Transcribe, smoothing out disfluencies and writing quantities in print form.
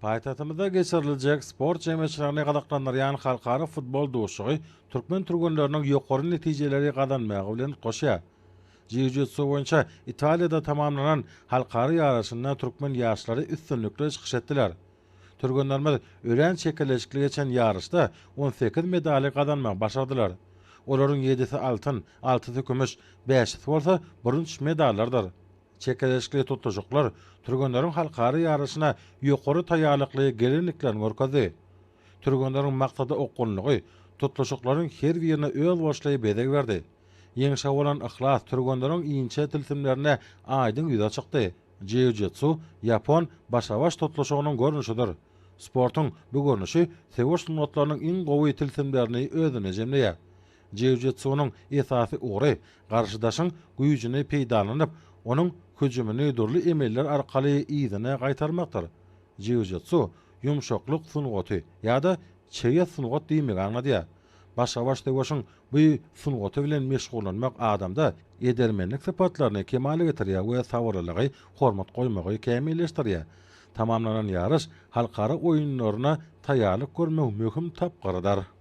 Paýtagtymyzda geçiriljek sport jemgyýetçiligini gyzyklandyrýan halkara futbol duşuşygy türkmen türgenleriniň ýokary netijeleri gazanmagy bilen utgaşýar. Jiu-jitsu boýunça Italiýada tamamlanan halkara ýaryşynda türkmen ýaşlary üstünlikli çykyş etdiler. Türgenlerimiz örän çekeleşikli geçen ýaryşda 18 medaly gazanmagy başardylar. Olaryň ýedisi altyn, altysy kümüş, bäşisi bolsa bürünç medallardyr. Çekeleşikli tutluşyklar türgenleriň halkara ýaryşyna ýokary taýýarlykly gelendiklerini görkezdi. Türgenleriň maksada okgunlygy tutluşyklaryň her birine özboluşly bezeg berdi. Ýeňşe bolan yhlas türgenleriň inçe tilsimlerinde aýdyň ýüze çykdy. Jiu-jitsu ýapon başa-baş tutluşygynyň görnüşidir. Sportuň bu görnüşi söweş sungatlarynyň iň gowy tilsimlerini özünde jemleýär. Jiu-jitsunyň esasy ugry garşydaşyň güýjüni peýdalanyp, onuň hüjümini dürli emeller arkaly yzyna gaýtarmakdyr. Jiu-jitsu ýumşaklyk sungaty ýa-da çeýe sungat diýmegi aňladýar. Başa-baş söweşiň bu sungaty bilen meşgullanmak adamda edermenlik sypatlaryny kemala getirýär we sabyrlylygy, hormat goýmagy kämilleşdirýär. Tamamlanan ýaryş halkara oýunlaryna taýýarlyk görmegiň möhüm tapgyrydyr.